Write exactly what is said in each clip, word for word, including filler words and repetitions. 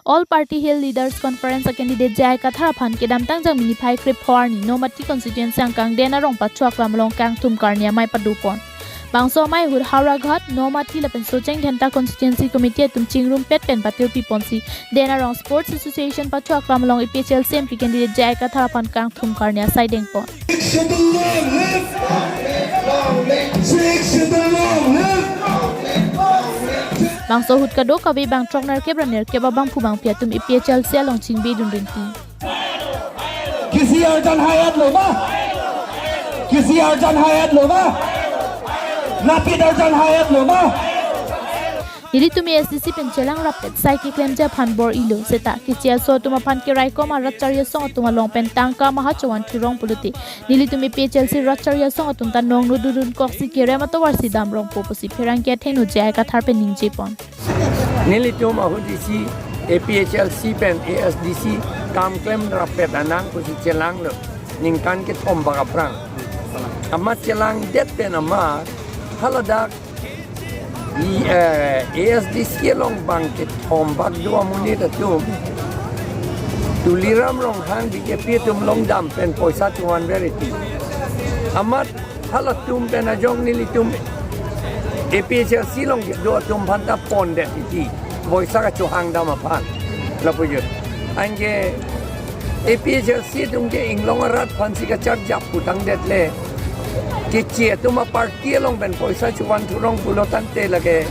All Party Hill Leaders Conference a-candidate J I Kathar aphan kedamtang Jangmi niphai krepho arni Nomati constituency angkang Den Arong Pacho Aklam along kangthum karni amei padopon. Bangso amei ahut Howraghat, Nomati lapen Socheng Dhenta constituency committee atum chingrumpet pen patirpiponsi Den Arong Sports Association Pacho Aklam along A P H L C M P candidate J I Kathar aphan kangthum karni asai dengpon. Six to the long live! Six to the long live! Bangso ahut kadokave bang throknerkep ra nerkep abangphu bangphi atum A P H L C along chingbedun rinti. Kisi arjan hai-etlo ma? Kisi arjan hai-etlo ma? Lapit arjan hai-etlo ma? Nelitum A S D C pen chelang rappet sai keklemji aphan bor-ilo seta keche aso atum aphan keraikom arat charli asong atum along pen tangka maha chovan thurong pulote nelitum A P H L C rat charli asong atum ta nongno dudun koksi kerem atovarsi damrongpo pusi pherangke athengno J I Kathar pen ningjepon. Nelitum ahut isi A P H L C pen A S D C kam klem rappet anang pusi chelanglo ningkan kethom bak aphrang. Amat chelangdet pen amat haladak i, eh, A S D C along bang kethom bak do amonit atum Tuliram Ronghang B J P atum along dam pen poisa chovan veriti. Amat halatum pen ajong nelitum A P H L C along do atum aphan ta pondet iti poisa kachohang dam aphan. Lapu jut. Anke A P H L C atum ke inglong arat aphansi kacharjap putangdet le. Keche atum aparty along pen poisa chovan thurong pulo tangte lake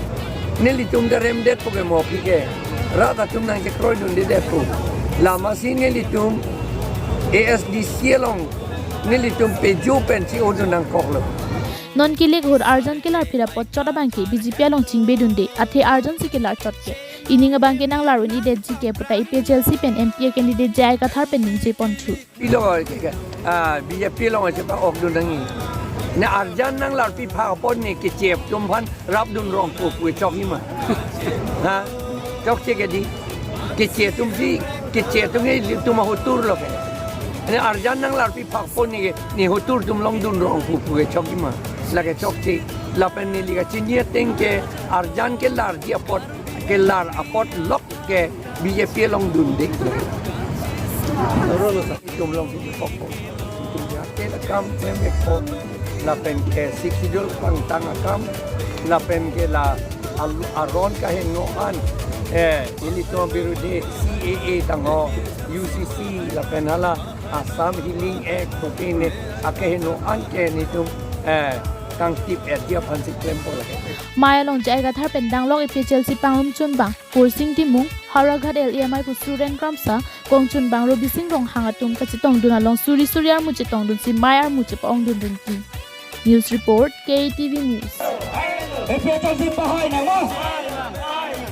nelitum ta remdetpo ke mo aphi ke. Rat atum nangchekroidundedet pu. Lamasi nelitum A S D C along nelitum peju pen chi-odun nangkoklo. Non kelek ahut arjan kelarphit apot chot abangke B J P along chingbedunde, athe arjansi kelar chot ke. Ining abangke nanglar un-edetji ke puta A P H L C pen M P a candidate J I Kathar pen ningjeponthu. Pilo ke, ah, B J P along chepa-okdun nangji. Ne arjan nanglarpi phak apot ne keche atum aphan rapdun rongpo pu chokji ma? Ha? Chokche ke dei. Keche atumsi, keche atum ke itum ahotur lo ke. Ne arjan nanglarpi phak apot ne ke, ne hotur atum along dun rongpo pu chokji ma? Lake chokche. Lapen neli kachini ateng ke arjan kelarji apot, kelar apot lok ke B J P along dunde. Itum along dun kok. Itum ya ke akam klem kok. Lapen ke Sixth Schedule pangtang akam. Lapen ke la al-, aron kaheno an. Eh, ilitum birudhe C A A tangho, U C C, lapen hala Assam Healing Act, protein ne akaheno an ke nelitum, eh, kangtip-etji aphansi klempo lake. Mei along J I Kathar pen danglok A P H L C pangrumchun abang Kursing Timung, Howraghat L A amei pu Suren Kramsa, kongchun abang Robising Ronghang atum kachetongdun along suri suri armu chetongdunsi mei armu chepa-ongdun rinti. News report, K T V News. A P H L C pahai nang ma?